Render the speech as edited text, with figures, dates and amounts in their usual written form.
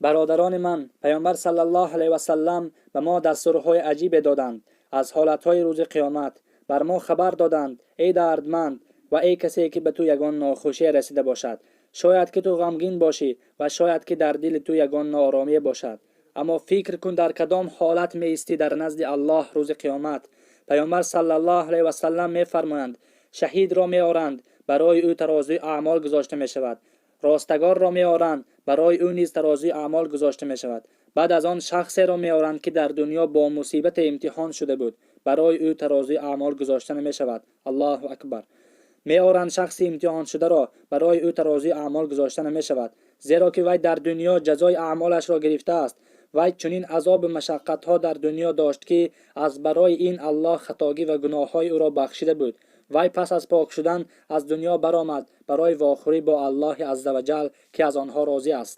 Бародарони ман, Паёмбар саллаллоҳу алайҳи васаллам ба мо дастурҳои аҷибе доданд аз ҳолатҳои рӯзи қиёмат. Бар мо хабар доданд: эй дардманд ва эй касе ки ба ту ягон нохушие расида бошад, шояд ки ту ғамгин бошӣ ва шояд ки дар дили ту ягон нооромие бошад. Аммо фикр кун, дар кадом ҳолат меистӣ дар назди Аллоҳ рӯзи қиёмат. Паёмбар саллаллоҳу алайҳи васаллам мефармоянд: шаҳидро меоранд, барои ӯ тарозуи аъмол гузошта мешавад. Ростагорро меоранд, барои ӯ низ тарозуи аъмол гузошта мешавад. Баъд аз он шахсеро меоранд, ки дар дунё бо мусибате имтиҳон шуда буд, барои ӯ тарозуи аъмол гузошта намешавад. Аллоҳу акбар! Меоранд шахси имтиҳоншударо, барои ӯ тарозуи аъмол гузошта намешавад, зеро ки вай дар дунё ҷазои аъмолашро гирифтааст. Вай чунин азобу машаққатҳо дар дунё дошт, ки аз барои ин Аллоҳ хатогӣ ва гуноҳҳои ӯро бахшида буд. Вай пас аз пок шудан аз дунё баромад барои вохӯрӣ бо Аллоҳи азза ва ҷал, ки аз онҳо розӣ аст.